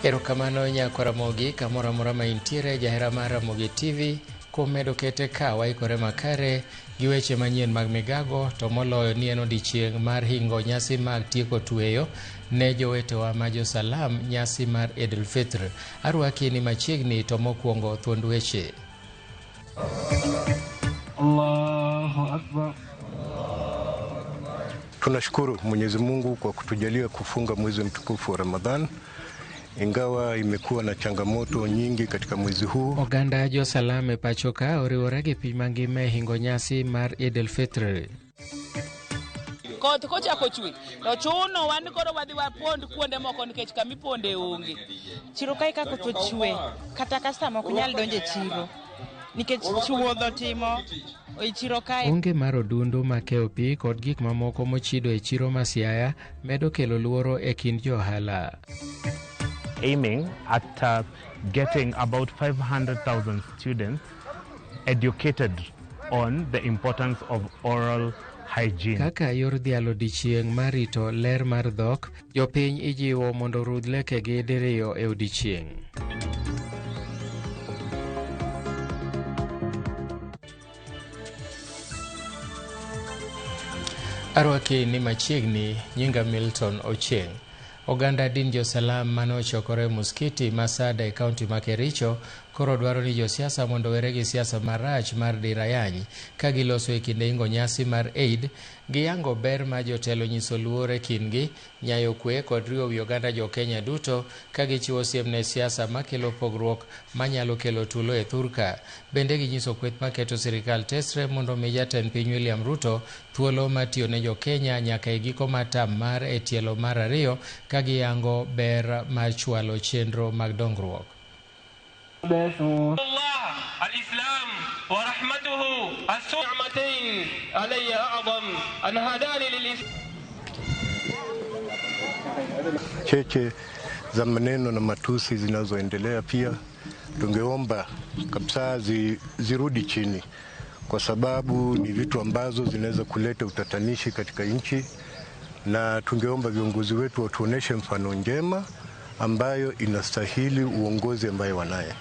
Erokamano nyakwa Ramogi kamoro amora ma intiere jahera mar Ramogi TV kuom medo kete ka waikore makare gi weche manyien mag migago to moloyo ni en odiechieng' mar hingo nyasi mag tieko tweyo ne jowetewa ma jo-Salam nyasi mar Eid al-Fitr. Arwaki ni machiegni to mokwongo thuond weche. Allahu Akbar. Tunashukuru Mwenyezi Mungu kwa kutujalia kufunga mwezi mtukufu wa Ramadhan, ingawa imekuwa na changamoto nyingi katika mwezi huu. Oganda jo-Salam e pacho ka oriwore gi piny mangima e hingo nyasi mar Eid al-Fitr. Koth kochako chwe to chuno wan koro wadhi wapond kuonde moko nikech kamiponde onge. Chiro kae ka koth ochwe kata customer ok nyal donjo e chiro nikech chuodho timo e chiro kae. Onge mar odundu makewo pi kod gik mamoko mochido e chiro ma Siaya medo kelo luoro e kind jo ohala. Aiming at getting about 500,000 students educated on the importance of oral hygiene. Kaka yor dhialo odiechieng' mar rito ler mar dhok, jopiny ijiwo mondo orudh lekegi diriyo e odiechieng'. Arwaki ni machiegni, nyinga Milton Ochieng'. Oganda din jo-Salam mane ochokore e muskiti ma Sada e kaunti ma Kericho koro dwaro ni josiasa mondo owere gi siasa marach mar dir ayany ka giloso e kinde ingo nyasi mar Eid. Giyango ber ma jotelo nyiso luor e kindgi, nyayo kwe kod riwo wi oganda jo Kenya duto ka gichiwo siem ne siasa makelo pogruok manyalo kelo tulo e thurka. Bende ginyiso kweth maketo sirikal tesre mondo omi jatend piny William Ruto thuolo mar tiyo ne jo Kenya nyaka e giko mar tam mar e tielo mar ariyo ka giyango ber mar chwalo chenro mag dongruok. Cheche za maneno na matusi zinazoendelea pia tungeomba kabisa zirudi chini, kwa sababu ni vitu ambazo zinaweza kuleta utatanishi katika nchi, na tungeomba viongozi wetu watuoneshe mfano njema ambayo inastahili uongozi ambayo wanaye.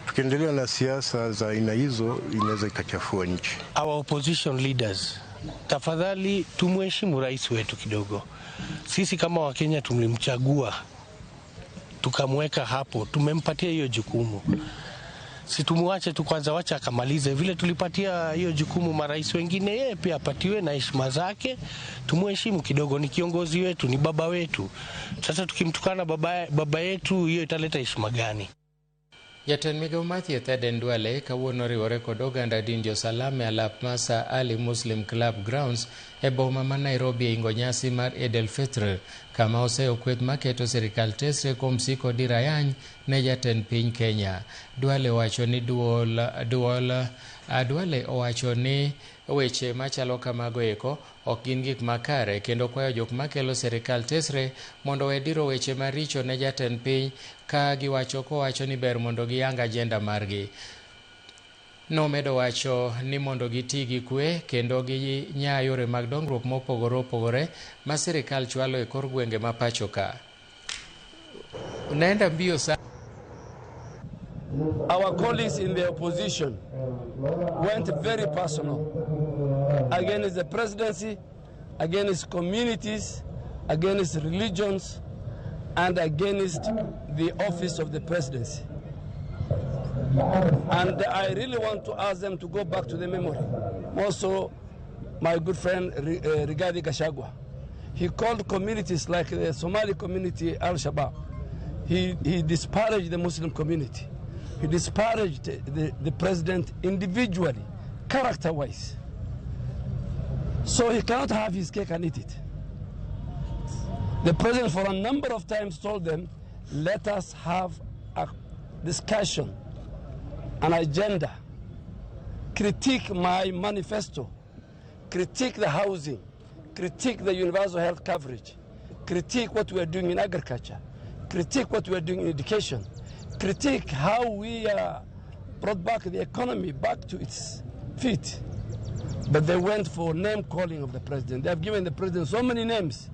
Tukiendelea na siasa za aina hizo inaweza ikachafua nchi. Our opposition leaders, tafadhali tumheshimu rais wetu kidogo. Sisi kama Wakenya tulimchagua, tukamweka hapo, tumempatia hiyo jukumu. Si tumuache tu kwanza, wacha akamalize. Vile tulipatia hiyo jukumu marais wengine, yeye pia apatiwe na heshima zake. Tumuheshimu kidogo, ni kiongozi wetu, ni baba wetu. Sasa tukimtukana baba yetu, hiyo italeta heshima gani? Jatend migao mar thieth Aden Duale kawuono oriwore kod oganda din jo-Salam e alap mar Sir Ali Muslim Club Grounds e boma ma Nairobi e ingo nyasi mar Eid al-Fitr, kama oseyo kweth maketo sirikal tesre kuom siko dir ayany ne jatend piny Kenya. Duale owacho ni Duale owacho ni weche machalo kamago eko ok gin gik makare kendo kwayo jok makelo sirikal tesre mondo owe diro weche maricho ne jatend piny ka giwacho kowacho ni ber mondo giyang ajenda margi. Nomedo wacho ni mondo giti gi kwe kendo ginya yore mag dongruok mopogore opogore ma sirikal chwalo e kor gwenge ma pacho ka. Unaenda mbio sana. Our colleagues in the opposition went very personal against the presidency, against communities, against religions, and against the office of the presidency. And I really want to ask them to go back to the memory. Also, my good friend Rigathi Gachagua. He called communities like the Somali community Al Shabaab. He disparaged the Muslim community. He disparaged the president individually, character wise. So he cannot have his cake and eat it. The president, for a number of times, told them, let us have a discussion, an agenda, critique my manifesto, critique the housing, critique the universal health coverage, critique what we are doing in agriculture, critique what we are doing in education, critique how we brought back the economy back to its feet. But they went for name calling of the president. They have given the president so many names.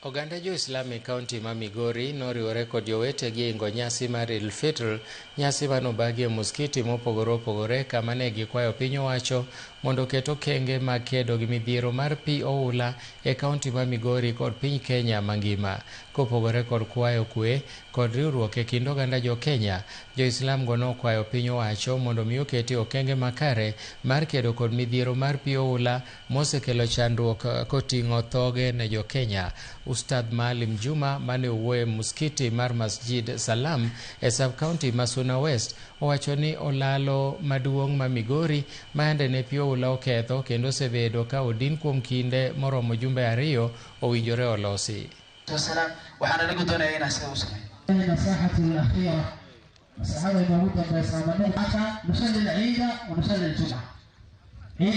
Oganda jo-Islam e kaunti ma Migori noriwore kod jowetegi e ingo nyasi mar Eid al-Fitr, nyasi manobagi e muskiti mopogore opogore kama ne gikwayo piny owacho mondo oket okenge mag kedo gi midhiero mar pi oula e kaunti ma Migori kod piny Kenya mangima. Kopogore kod kwayo kwe kod riwruok e kind oganda jo-Kenya, jo-Islam go nokwayo piny owacho mondo mi oketi okenge makare mar kedo kod midhiero mar pi oula mosekelo chandruok koting'o thoge ne jo-Kenya. Ustadh Maalim Juma mane owuoyo e muskiti mar Masjid Salam e sub-county ma Suna West owacho ni olalo maduong' ma Migori ma yande ne pi oula oketho kendo osebedo ka odin kuom kinde moromo jumbe 2 owinjore olosi.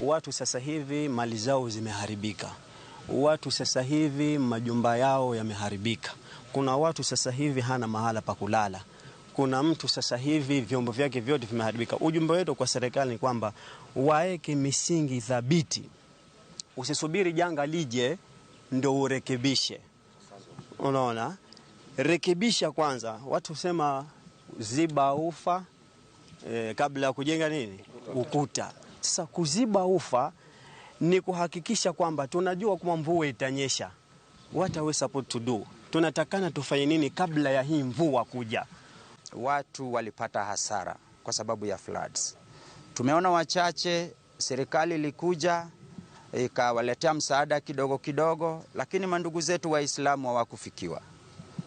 Watu sasa hivi mali zao zimeharibika. Watu sasa hivi majumba yao yameharibika. Kuna watu sasa hivi hana mahala pa kulala. Kuna mtu sasa hivi vyombo vyake vyote vimeharibika. Ujumbe wetu kwa serikali ni kwamba waeke misingi thabiti. Usisubiri janga lije ndio urekebishe. Unaona? Rekebisha kwanza. Watu sema ziba ufa kabla ya kujenga nini? Ukuta. Sasa kuziba ufa ni kuhakikisha kwamba tunajua kwamba mvua itanyesha. What are we supposed to do? Tunatakana tufanye nini kabla ya hii mvua kuja? Watu walipata hasara kwa sababu ya floods. Tumeona wachache, serikali ilikuja ikawaletea msaada kidogo kidogo, lakini mandugu zetu Waislamu hawakufikiwa.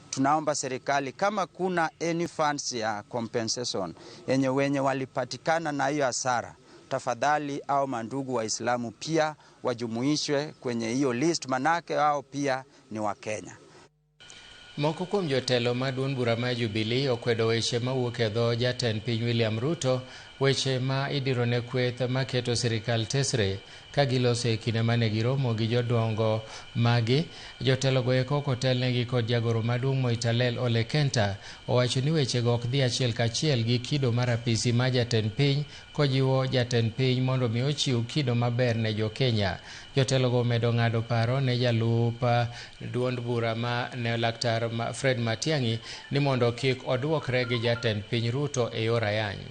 Tunaomba serikali kama kuna any funds ya compensation yenye wenye walipatikana na hiyo hasara, tafadhali au mandugu Waislamu pia wajumuishwe kwenye hiyo list, manake wao pia ni Wakenya. Moko kuom jotelo ma duond bura mar Jubilee okwedo weche mawuok e dho jatend piny William Ruto, weche ma idiro ne kweth maketo sirikal tesre ka giloso e kinde mane giromo gi jodongo magi. Jotelo go eko kotelnegi kod jagoro maduong' Moitalel Ole Kenta owacho ni wechego ok dhi achiel kachiel gi kido mar apisi mar jatend piny, kojiwo jatend piny mondo mi ochiw kido maber ne jo-Kenya. Jotelo go omedo ng'ado paro ne jalup duond bura ma ne laktar Fred Matiang'i ni mondo kik oduokre gi jatend piny Ruto e yor ayany.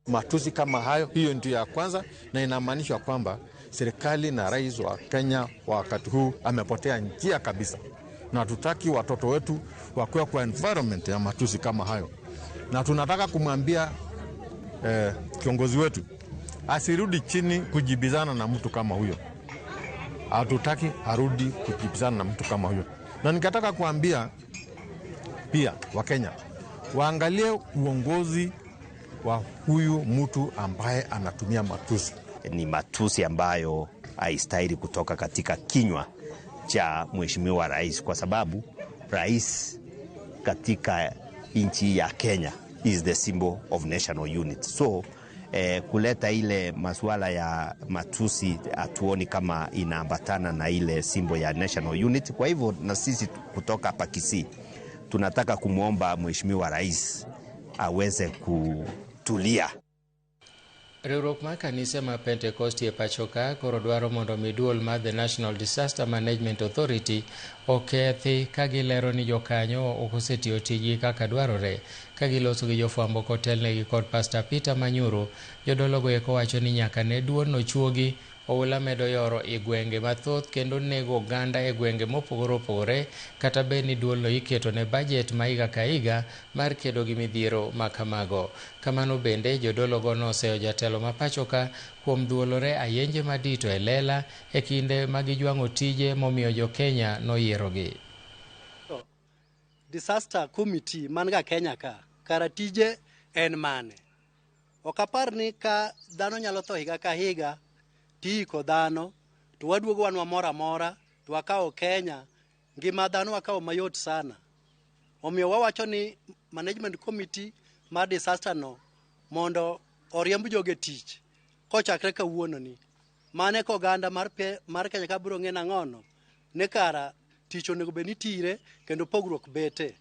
Matusi kama hayo, hiyo ndio ya kwanza, na inamaanisha kwamba serikali na rais wa Kenya wakati huu amepotea njia kabisa, na tutaki watoto wetu wakuwe kwa environment ya matusi kama hayo. Na tunataka kumwambia kiongozi wetu asirudi chini kujibizana na mtu kama huyo. Hatutaki arudi kujibizana na mtu kama huyo. Na nikataka kuambia pia Wakenya waangalie uongozi wa huyu mtu ambaye anatumia matusi. Ni matusi ambayo haistahili kutoka katika kinywa cha mheshimiwa rais, kwa sababu rais katika nchi ya Kenya is the symbol of national unity. So kuleta ile masuala ya matusi hatuoni kama inaambatana na ile symbol ya national unity. Kwa hivyo na sisi kutoka hapa Kisii tunataka kumuomba mheshimiwa rais aweze kutulia. Riwruok mar kanise ma Pentecost e pacho ka koro dwaro mondo mi duol mar The National Disaster Management Authority okethi ka gilero ni jokanyo ok osetiyo tijgi kaka dwarore. Ka giloso gi jofwambo kotelnegi kod Pastor Peter Manyuru, jodologo eko wacho ni nyaka ne duolno chuogi Oula medo yoro e gwenge mathoth kendo nego oganda e gwenge mopogore opogore kata bed ni duolno iketo ne bajet ma higa ka higa mar kedo gi midhiero ma kamago. Kamano bende jodologo noseyo jatelo ma pachoka kuom dhuolore ayenje madito e lela e kinde ma gijwang'o tije momiyo jo-Kenya noyierogi. Disaster committee man ga Kenya ka, kara tije en mane? Ok apar ni ka dhano nyalo tho higa ka higa tiiko dhano to waduogo wan wamoro amora to wakawo Kenya, ngima dhano wakawo mayot sana. Omiyo wawacho ni management committee mar disaster no mondo oriemb joge tich kochakre kawuono ni. Mane ka oganda mar Kenya ka biro ng'e nang'ono ne kara tich onego bed ni tire kendo pogruok bete.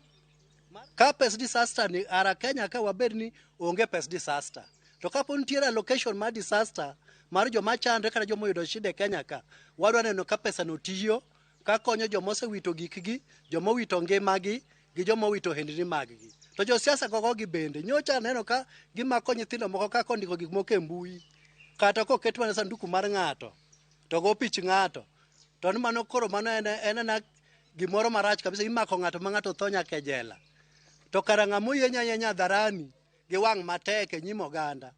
Ka pes disaster ni ara Kenya ka wabed ni onge pes disaster. To kapo nitiere allocation mar disaster mar joma chandre kata joma oyudo shida e Kenya ka, wadwa neno ka pesa no tiyo, ka konyo joma osewito gikgi, joma owito ngimagi, gi joma owito ohendni maggi. To josiasa gogo gi bende, nyocha aneno ka gimako nyithindo moko kaka ondiko gik moko e mbui, kata koket mana sanduku mar ng'ato, to go pich ng'ato. To ni mano koro mano en ena gimoro marach kabisa, imako ng'ato ma ng'ato tho nyaka e jela. To kara ng'ama oyenyo ayenya hadharani gi wang' matek e nyim oganda.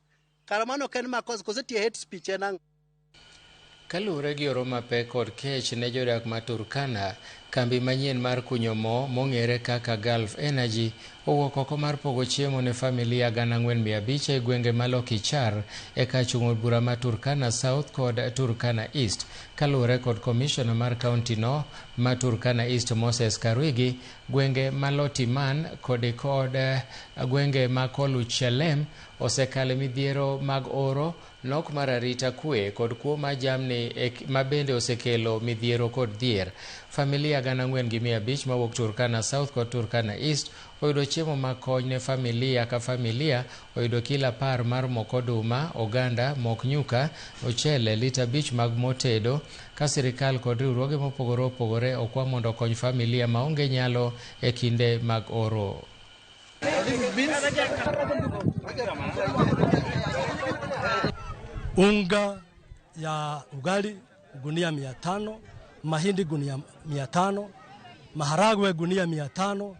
Kara mano ok en makosa, kose tie hate speech en ang'o? Kaluwore gi oro mapek kod kech ne jodak ma Turkana, kambi manyien mar kunyo mo mong'ere kaka Gulf Energy owuok oko mar pogo chiemo ne familia 4,500 e gwenge ma Lokichar e kar chung' od bura ma Turkana South kod Turkana East. Kaluwore kod komishona mar kaunti no ma Turkana East Moses Karwigi, gwenge ma Lotiman kod gwenge ma Koluchelem osekale midhiero mag oro, nok mar arita kwe kod kuo mar jamni ma bende osekelo midhiero kod dhier. Familia 4,500 mawuok Turkana South kod Turkana East oyudo chiemo makony ne familia ka familia oyudo kilo 10 mar mok oduma, oganda, mok nyuka, ochele, lita 5 mag motedo ka sirikal kod riwruoge mopogore opogore okwa mondo okony familia maonge nyalo e kinde mag oro. Unga ya ugali gunia 500, mahindi gunia 500, maharagwe gunia 500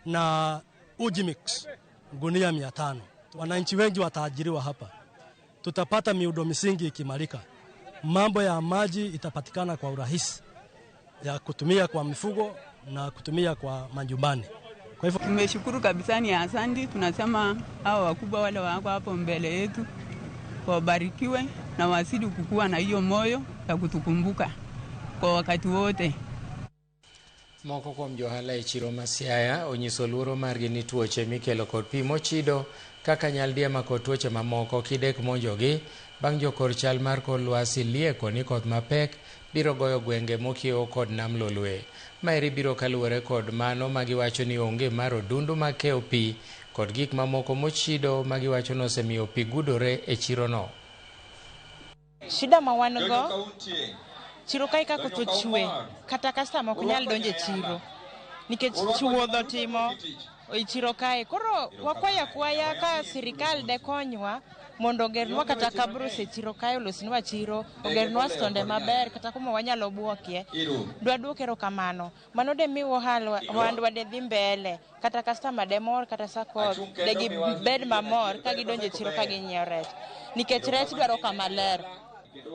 na uji mix gunia 500. Wananchi wengi wataajiriwa hapa. Tutapata miundo misingi ikimalika. Mambo ya maji itapatikana kwa urahisi ya kutumia kwa mifugo na kutumia kwa majumbani. Kwa hivyo tumeshukuru kabisa, ni asante. Tunasema hao wakubwa wale wako hapo mbele yetu wabarikiwe na wazidi kukua na hiyo moyo ya kutukumbuka kwa wakati wote. Moko kuom johala e chiro ma Siaya onyiso luoro margi ni tuoche mikelo kod pi mochido kaka nyaldiema kod tuoche mamoko kidek monjogi bang' jokor chal mar kor lwasi lieko ni koth mapek biro goyo gwenge mokiewo kod nam Lolwe. Maeri biro kaluwore kod mano magiwacho ni onge mar odundu makewo pi kod gik mamoko mochido magiwacho ni osemiyo pi gudore e chirono. Shida ma wan go chiro kae ka koth ochwe kata customer ok nyal donjo e chiro nikech chuodho timo e chiro kae. Koro wakwayo akwaya ka sirikal de konywa mondo ogernwa kata kabrus e chiro kae, olosnwa chiro, ogernwa stonde maber kata kuma wanyalo buokie. Dwaduok erokamano. Mano de mi ohandwa de dhi mbele, kata customer de mor, kata sako de gibed mamor ka gidonjo e chiro ka ginyiewo rech. Nikech rech dwaro kama ler.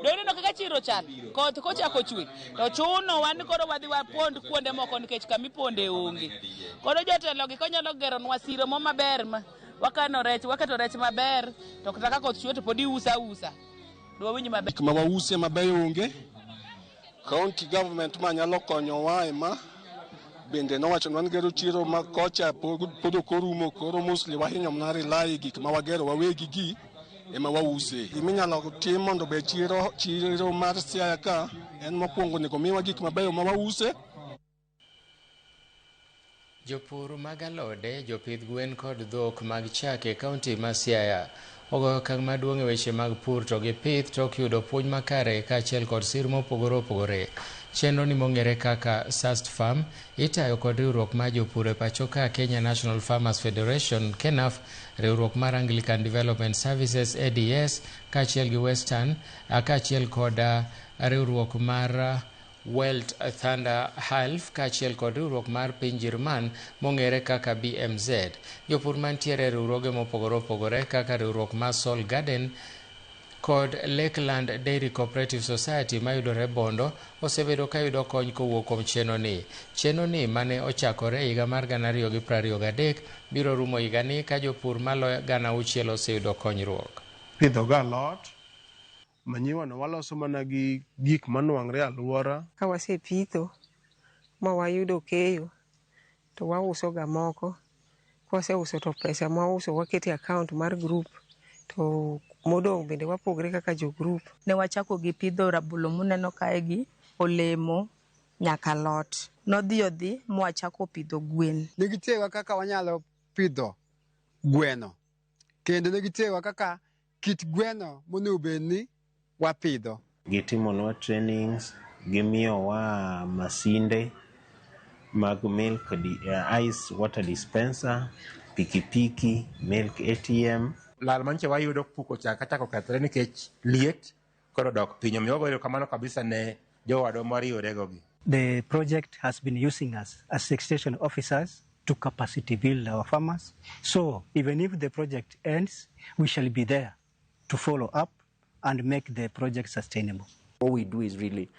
Doneno kaka chiro chal, koth kochako chwe to chuno wan koro wadhi wapond kuonde moko nikech kama iponde onge. Koro jotelo gi konyalo geronwa siro mo maber ma wakano rech, waketo rech maber to kata ka koth chwe to pod iusa usa. Dwawinj maber. Gik ma wause mabeyo onge. County government ma nyalo konyowa ema bende nowachonwa ni gero chiro ma kocha pod ok orumo, koro mostly wahinyo mana rely gik ma wagero wawegi gi ema wause. Giminyalo tim mondo be chiro mar Siaya ka en mokwongo onego miwa gik mabeyo ma wause. Jopur mag alode, jopidh gwen kod dhok mag chak e kaunti ma Siaya ogoyo okang' maduong' e weche mag pur to gi pith tok yudo puonj makare kaachiel kod sir mopogore opogore. Chenro ni mong'ere kaka Sust Farm itayo kod riwruok mar jopur e pacho ka Kenya National Farmers Federation KENAF, riwruok mar Anglican Development Services ADS kaachiel gi Western kaachiel kod riwruok mar Welt Thunder Health kaachiel kod riwruok mar piny Jerman mong'ere kaka BMZ. Jopur mantiere e riwruoge mopogore opogore kaka riwruok mar Sol Garden kod Lakeland Dairy Cooperative Society mayudore Bondo osebedo kayudo kony kowuok kuom chenro ni. Chenro ni mane ochakore e higa mar 2023 biro rumo higani ka jopur maloyo 6,000 oseyudo konyruok. Pidho ga alot, manyiwa no waloso mana gi gik manwang're e alwora. Ka wasepitho ma wayudo keyo to wauso ga moko. Kwaseuso to pesa mwauso waketo e account mar group to modong' bende wapogre kaka jo group. Ne wachako gi pidho rabolo muneno kae gi, olemo nyaka alot. Nodhi odhi mwachako pidho gwen. Ne gitiewa kaka wanyalo pidho gweno kendo ne gitiewa kaka kit gweno monego bed ni wapidho. Gitimonwa trainings, gimiyowa masinde mag milk ice water dispenser, pikipiki, milk ATM. Lal manche wayudo puko chak ka chak okethore nikech liet koro dok piny omiyo wagoyo erokamano kabisa ne jowadwa mwariworego gi. The project has been using us as extension officers to capacity build our farmers. So even if the project ends, we shall be there to follow up and make the project sustainable. What we do is really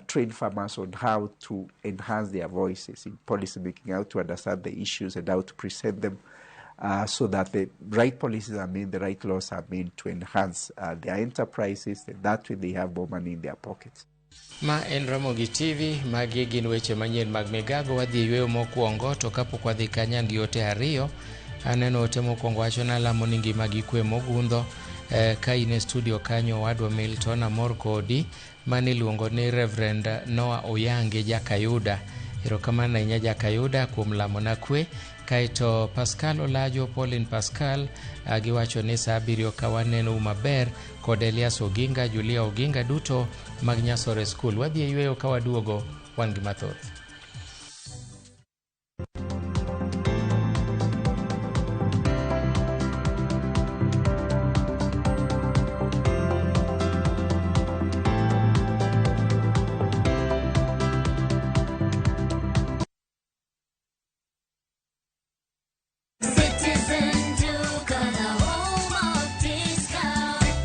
train farmers on how to enhance their voices in policy making, how to understand the issues and how to present them so that the right policies are made, the right laws are made to enhance their enterprises, and that way they have more money in their pockets. Ma en Ramogi TV, magi gin weche manyien mag Migago. Wadhi e yweyo mokwongo, to kapok wadhi kanyo an gi ote ariyo. Aneno ote mokwongo wacho ni alamo ni ngima gi kwe mogundho. Ka in e studio kanyo owadwa Milton amor kodi. Mani iluongo ni Reverend Noah Oyange Jakayuda. Erokamano ahinya Jakayuda kuom lamona kwe. Kaeto Pascal Olajo, Pauline Pascal giwacho ni saa 7 ka wanenou maber kod Elias Oginga, Julia Oginga duto mag Nyasore School. Wadhi e yweyo ka waduogo wan gi mathoth.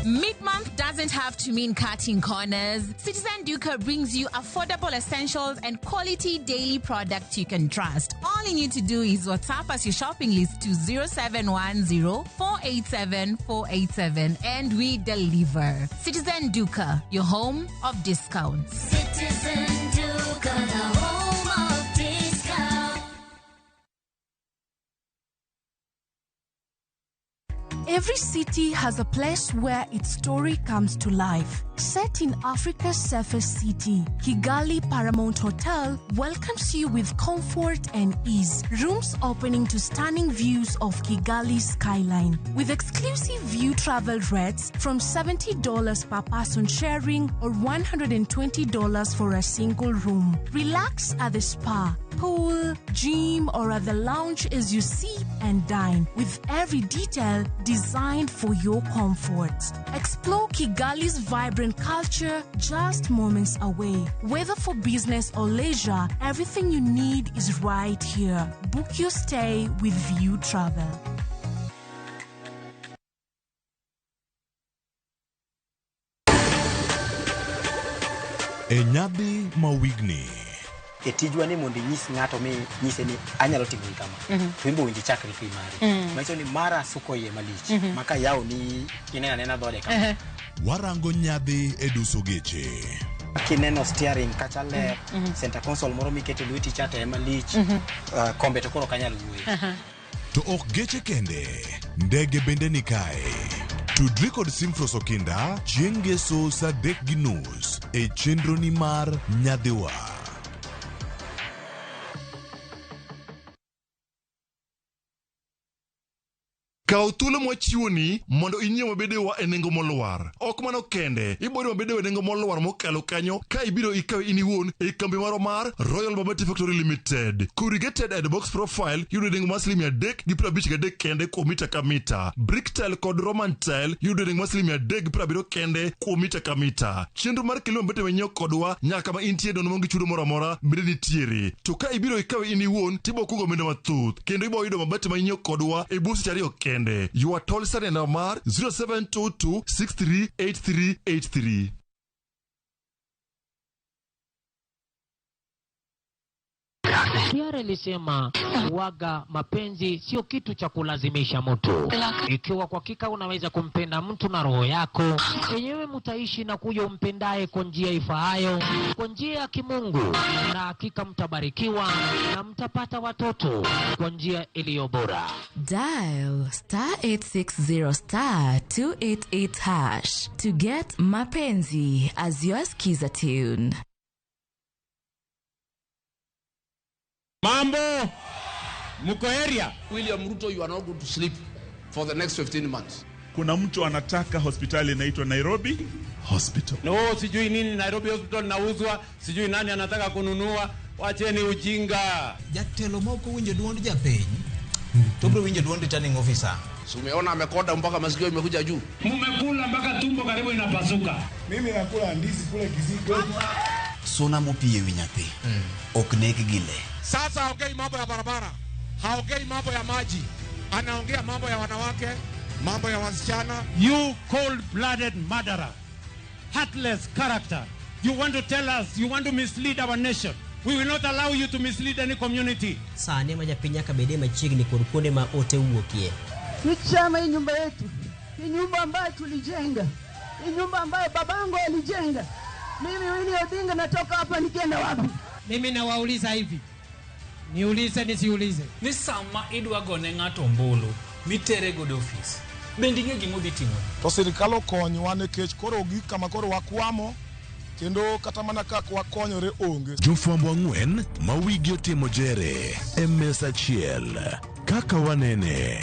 Mid-month doesn't have to mean cutting corners. Citizen Duka brings you affordable essentials and quality daily products you can trust. All you need to do is WhatsApp us your shopping list to 0710 487 487 and we deliver. Citizen Duka, your home of discounts. Citizen Duka, the home of discount. Every city has a place where its story comes to life. Set in Africa's safest city, Kigali Paramount Hotel welcomes you with comfort and ease. Rooms opening to stunning views of Kigali's skyline. With exclusive view travel rates from $70 per person sharing or $120 for a single room. Relax at the spa, pool, gym, or at the lounge as you sip and dine, with every detail designed for your comfort. Explore Kigali's vibrant culture just moments away. Whether for business or leisure, everything you need is right here. Book your stay with View Travel. E nyadhi ma wigni. E tijwa ni mondo inyis ng'ato mi nyise ni anyalo timo kama. To in be winji chakri fi mari. Manyiso ni mara suko iye malich. Maka yawo ni ineno anena dhode kama. Warango nyadhi e duso geche. Kineno steering kacha ler, center console moro mikete lweti cha to ema lich. Kombe to koro ok anyal wuoyo. To ok geche kende, ndege bende ni kae. Tudri kod Simfros Okinda chieng' ngeso saa 3:30 e chenroni mar Nyadhiwa. Kaw thuolo mwachiwoni mondo inyiew mabedewa e nengo molwar. Ok mano kende, iboyudo mabedewa e nengo molwar mokalo kanyo ka ibiro ikawe in iwuon e kambi marwa mar Royal Mabati Factory Limited. Corrugated and box profile yudo e nengo mar siling 353 kende kuom mita ka mita. Brick tile kod Roman tile yudo e nengo mar siling 370 kende kuom mita ka mita. Chenro mar kelo mabete manyiew kodwa nyaka kama intie nono maonge chudo moro amora bende nitiere. To ka ibiro ikawe in iwuon tibo kungo omenda mathoth kendo ibo yudo mabati ma inyiew kodwa e bwo seche 2 kende. Ywa tol sani e namba mar 0722 638383. Kiara ilisema waga mapenzi sio kitu cha kulazimisha mtu. Ikiwa kwa hakika unaweza kumpenda mtu na roho yako yenyewe, mtaishi na kuyo umpendaye kwa njia ifaayo, kwa njia ya kimungu, na hakika mtabarikiwa na mtapata watoto kwa njia iliyo bora. Dial star 860 star 288 hash to get Mapenzi as your skiza tune. Mambo, mko area? William Ruto, you are not going to sleep for the next 15 months. Kuna mtu anataka hospitali inaitwa Nairobi Hospital. No, sijui nini Nairobi Hospital nauzwa, sijui nani anataka kununua. Wacheni ujinga. Jatelo moko winjo duond japiny, to bro winjo duond returning officer. Si umeona amekonda mpaka masikio imekuja juu. Mumekula mpaka tumbo karibu inapasuka. Mimi nakula ndizi kule Kisii. Suna mopie wi nyathi ok neg gi le. Sasa haongei mambo ya barabara, haongei mambo ya maji, anaongea mambo ya wanawake, mambo ya wasichana. You cold-blooded murderer, heartless character. You want to tell us, you want to mislead our nation. We will not allow you to mislead any community. Sani ma japiny nyaka bede machiegni kod kuonde ma ote wuokie. Tuchama hii nyumba yetu, hii nyumba ambayo tulijenga, hii nyumba ambayo babangu alijenga. Mimi Winnie Odinga natoka hapa nikienda wapi? Mimi nawauliza hivi, niulize nisiulize? Ni sama idwa gone ng'ato ombulu mitere godo ofis, bende ing'e gima odhi timo? To sirikal okonywa nikech koro gik kama koro wakwamo kendo kata mana kaka wakonyore onge. Jofwambo ang'wen ma wigi otimo jere e mesa achiel kaka wanene.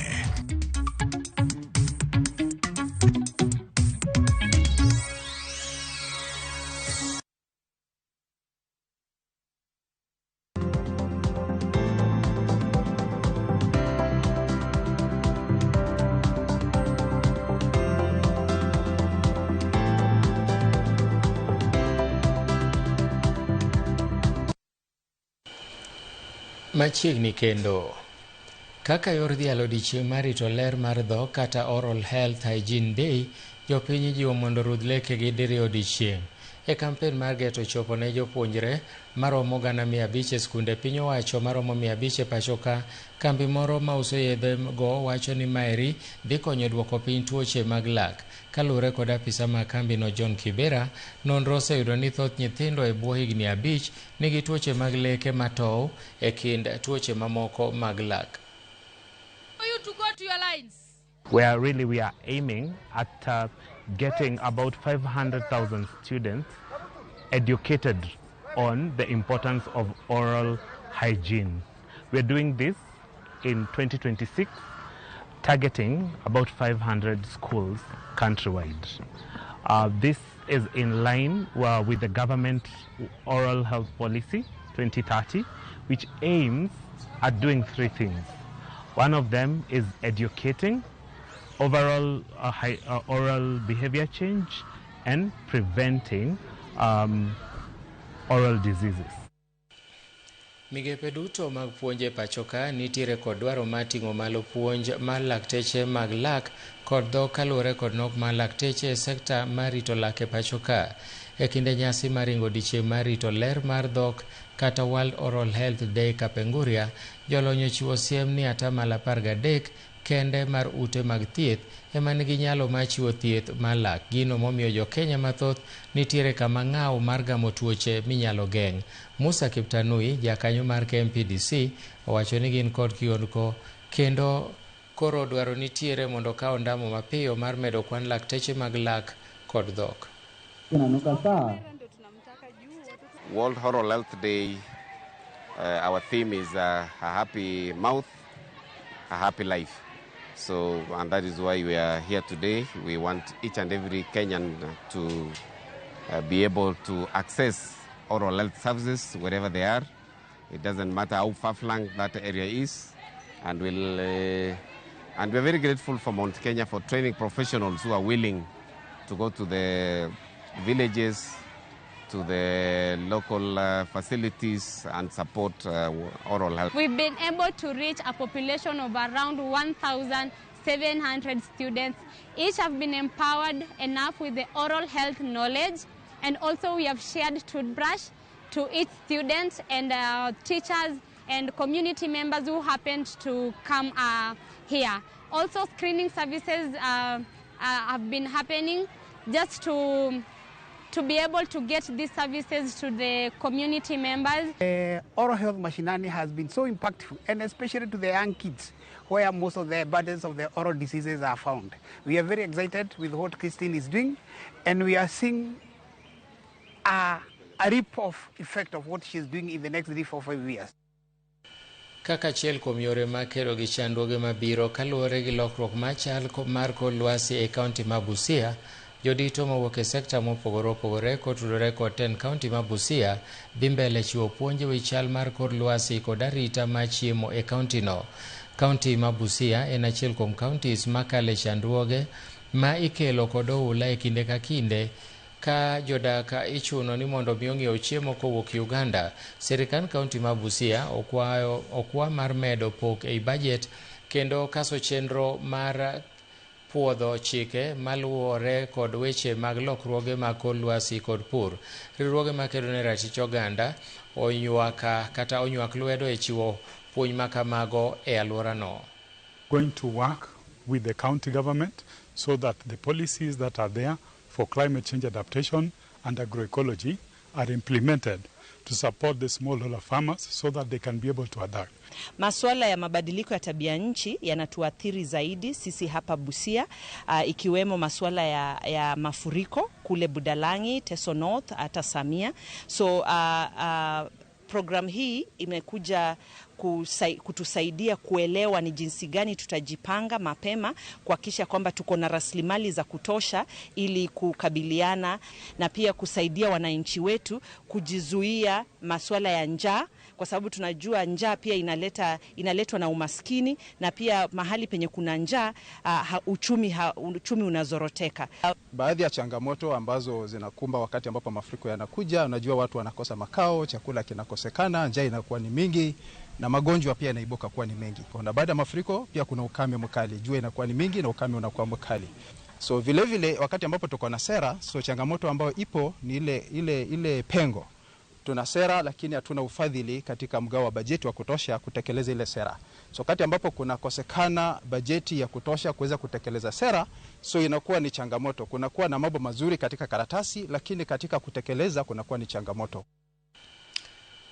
Machiegni kendo kaka yor dhialo odiechieng' mar rito ler mar dhok kata Oral Health Hygiene Day, jopiny ijiwo mondo orudh lekegi diriyo odiechieng'. E kampen mar geto chopo ne jopuonjre maromo 500,000 e skunde piny owacho maromo 500 e pacho ka, kambi moro mauso yedhe go wacho ni maeri dhi konyo duoko piny tuoche mag lak. Kaluwore kod apisa ma kambino John Kibera, nonro oseyudo ni thoth nyithindo e bwo higni 5 nigi tuoche mag leke matow e kind tuoche mamoko mag lak. You to go to your lines. Where really we are aiming at getting about 500,000 students educated on the importance of oral hygiene. We're doing this in 2026, targeting about 500 schools countrywide. This is in line with the government oral health policy 2030, which aims at doing three things. One of them is educating, overall oral behavior change, and preventing oral diseases. Migepe duto mag puonj e pacho ka nitiere kod dwaro mar ting'o malo puonj mar lakteche mag lak kod dhok kaluwore kod nok mar lakteche e sekta mar rito lak e pacho ka. E kinde nyasi mar ringo odiechieng' mar rito ler mar dhok kata World Oral Health Day Kapenguria, jolony ochiwo siem ni 13% kende mar ute mag thieth ema nigi nyalo mar chiwo thieth mar lak, gino momiyo jo-Kenya mathoth nitiere kama ng'aw mar gamo tuoche minyalo geng'. Musa Kiptanui, jakanyo mar KMPDC, owacho ni gin kod kiondko kendo koro dwaro nitiere mondo kaw ondamo mapiyo mar medo kwan lakteche mag lak kod dhok. World Oral Health Day, our theme is a happy mouth, a happy life. So, and that is why we are here today. We want each and every Kenyan to be able to access oral health services wherever they are. It doesn't matter how far-flung that area is. And we're very grateful for Mount Kenya for training professionals who are willing to go to the villages, to the local facilities and support oral health. We've been able to reach a population of around 1,700 students. Each have been empowered enough with the oral health knowledge, and also we have shared toothbrush to each student and teachers and community members who happened to come here. Also, screening services have been happening just to be able to get these services to the community members. Oral health mashinani has been so impactful, and especially to the young kids, where most of the burdens of the oral diseases are found. We are very excited with what Christine is doing, and we are seeing a rip-off effect of what she's doing in the next 3, 4, 5 years. Kaka achiel kuom yore mag kedo gi chandruoge mabiro kaluwore gi lokruok machal mar kor lwasi e kaunti ma Busia, jodito mawuok e sekta mopogore opogore kotudore kod tend kaunti ma Busia dhi mbele chiwo puonj e wi chal mar kor lwasi kod arita mar chiemo e kauntino. Kaunti ma Busia en achiel kuom counties makale chandruoge ma ikelo kod oula e kinde ka kinde ka jodak ichuno ni mondo mi ong'iew chiemo kowuok Uganda. Sirikand kaunti ma Busia okwa mar medo pok ei bajet kendo kaso chenro mar puodho chike maluwore kod weche mag lokruoge mag kor lwasi kod pur. Riwruoge makedo ne ratich oganda onywak lwedo e chiwo puonj makamago e alworano. Going to work with the county government so that the policies that are there for climate change adaptation and agroecology are implemented to support the smallholder farmers so that they can be able to adapt. Masuala ya mabadiliko ya tabia nchi yanatuathiri zaidi sisi hapa Busia, ikiwemo masuala ya mafuriko kule Budalangi, Teso North, hata Samia. So program hii imekuja kutusaidia kuelewa ni jinsi gani tutajipanga mapema kuhakikisha kwamba tuko na rasilimali za kutosha ili kukabiliana na pia kusaidia wananchi wetu kujizuia masuala ya njaa, kwa sababu tunajua njaa pia inaletwa na umaskini, na pia mahali penye kuna njaa uchumi unazoroteka. Baadhi ya changamoto ambazo zinakumba wakati ambapo mafuriko yanakuja, unajua watu wanakosa makao, chakula kinakosekana, njaa inakuwa ni mingi na magonjwa pia yanaibuka kuwa ni mengi. Na baada ya mafuriko pia kuna ukame mkali, jua inakuwa ni mingi na ukame unakuwa mkali. So vile vile wakati ambapo tuko na sera, so changamoto ambayo ipo ni ile pengo. Tuna sera lakini hatuna ufadhili katika mgao wa bajeti wa kutosha kutekeleza ile sera. So wakati ambapo kunakosekana bajeti ya kutosha kuweza kutekeleza sera, so inakuwa ni changamoto. Kunakuwa na mambo mazuri katika karatasi lakini katika kutekeleza kunakuwa ni changamoto.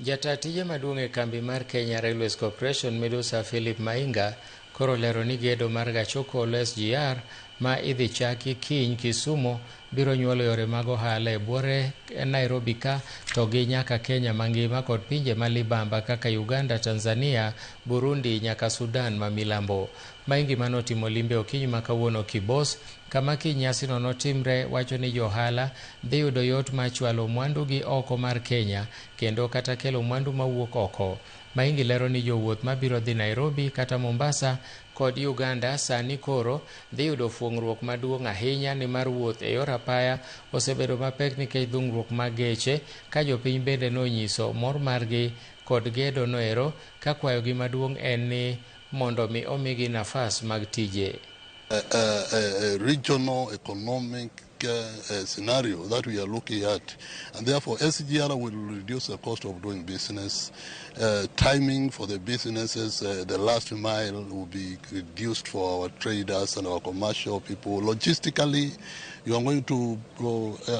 Jata tije maduong' e kambi mar Kenya Railways Corporation midusa Philip Mainga koro lero ni gedo mar gach okolo SGR ma idhi chaki kiny Kisumu biro nyuolo yore mag ohala e buore Nairobi ka to gi nyaka Kenya mangima kod pinje ma libamba kaka Uganda, Tanzania, Burundi nyaka Sudan ma milambo. Maingi manotimo limbe okinyi ma kawuono Kibos kama kiny nyasino notimre wacho ni johala dhi yudo yot mar chwalo mwandugi oko mar Kenya kendo kata kelo mwandu mawuok oko. Maingi lero ni jowuoth mabiro dhi Nairobi kata Mombasa kod Uganda sani koro dhi yudo fuong'ruok maduong' ahinya nimar wuoth e yor apaya osebedo mapek nikech dhungruok mag geche ka jopiny bende nonyiso mor margi kod gedo noero ka kwayogi maduong' en ni mondo mi omigi nafas mag tije. A regional economic scenario that we are looking at, and therefore SGR will reduce the cost of doing business. Timing for the businesses, the last mile will be reduced for our traders and our commercial people. Logistically, you are going to,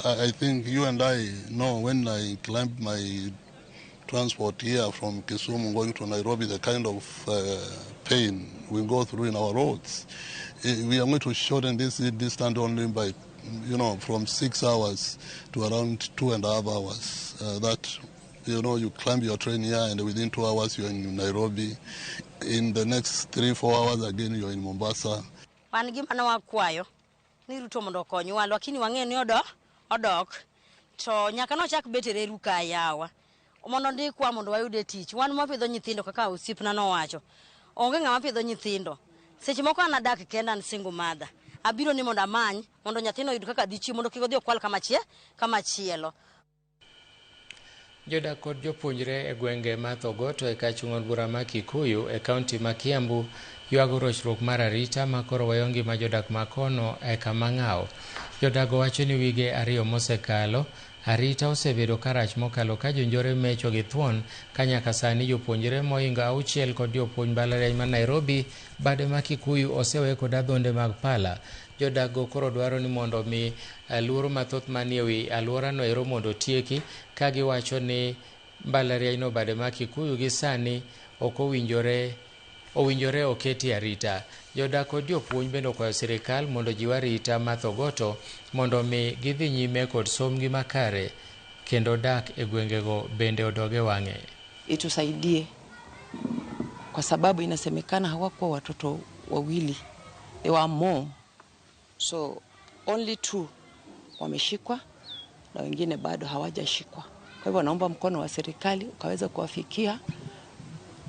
I think you and I know when I climbed my transport here from Kisumu going to Nairobi, the kind of pain we go through in our roads. We are going to shorten this distance only by, from 6 hours to around 2.5 hours. That, you climb your train here and within 2 hours you're in Nairobi. In the next 3, 4 hours again, you're in Mombasa. Wan gima ne wakwayo ni Ruto mondo okonywa, lakini wang'eyo ni odok odok to nyaka nochak bet e reru ka yawa mondo ndikwa mondo wayude tich. Wan mwapidho nyithindo kaka osiepna nowacho, onge ng'ama pidho nyithindo. Seche moko an adak kenda, an single mother. Abiro ni mondo amany mondo nyathino oyud kaka dhi chiemo mondo kik odhi okwal kama chielo. Jodak kod jopuonjre e gwenge ma Thogoto e kachung' od bura ma Kikuyu e kaunti ma Kiambu ywago rochruok mar arita ma koro weyo ngima jodak ma kono e kama ng'aw. Jodak wacho ni wige 2 mosekalo, arita osebedo karach mokalo ka jonjore mecho gi thuon ka nyaka sani jopuonjre mohingo 6 kod jopuonj mbalariany ma Nairobi bade ma Kikuyu osewe kod adhonde mag pala. Jodak go koro dwaro ni mondo mi luoro mathoth manie wi alworano ero mondo otieki ka giwacho ni mbalariany no bade ma Kikuyu gi sani ok owinjore owinjore oketi arita. Jodak kod jopuonj bende okwayo sirikal mondo ojiw arita ma Thogoto mondo mi gidhi nyime kod sombgi makare kendo dak e gwengego bende odog e wang'e. Itusaidie kwa sababu inasemekana hawakuwa watoto wawili, they were more, so only two wameshikwa na wengine bado hawajashikwa. Kwa hivyo naomba mkono wa serikali ukaweza kuwafikia,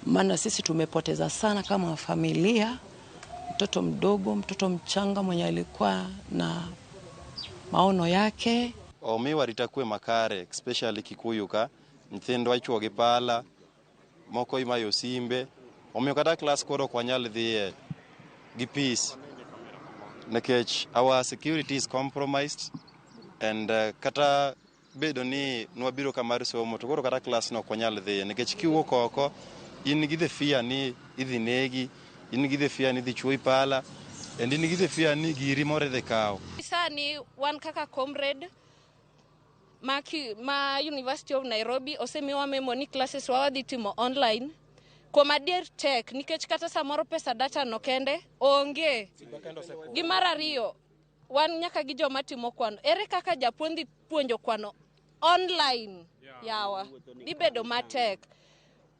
maana sisi tumepoteza sana kama familia, mtoto mdogo, mtoto mchanga mwenye alikuwa na maono yake. Omiwa arita kwe makare, especially Kikuyu ka nyithindwa ichuo gi pala, moko imayo simbe, omiyo kata klas koro ok wanyal dhiye gi peace nikech our security is compromised and kata bedo ni nwabiro ka mar somo to koro kata klas no ok wanyal dhiye nikech kiwuok oko in gi the fear ni idhi negi, in gi the fear ni idhi chuoyi pala and in gi the fear ni giri moro idhi kaw. Sani wan kaka comrade ma University of Nairobi osemiwa memo ni classes wa wadhi timo online. Kuom adier tek nikech kata samoro pesa data no kende onge. Gi mar ariyo, wan nyaka gi joma timo kwano. Ere kaka japuonj dhi puonjo kwano online yawa? Dhi bedo matek.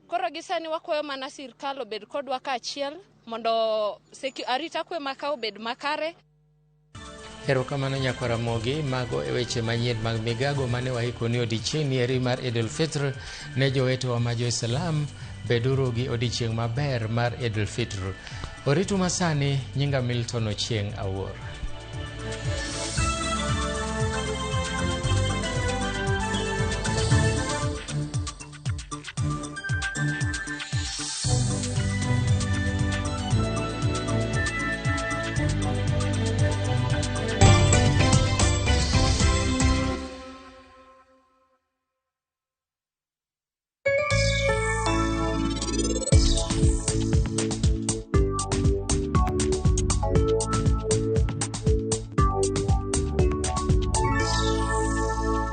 Koro gi sani wakwayo mana sirkal obed kodwa kaachiel mondo arita kwe maka obed makare. Erokamano nyakwara Ramogi, mago e weche manyien mag migago mane waiko ni odiechieng' eri mar Idul Fitr ne jowetewa ma jo-Islam beduru gi odiechieng' maber mar Idul Fitr. Oritu masani, nyinga Milton Ochieng' Awuor.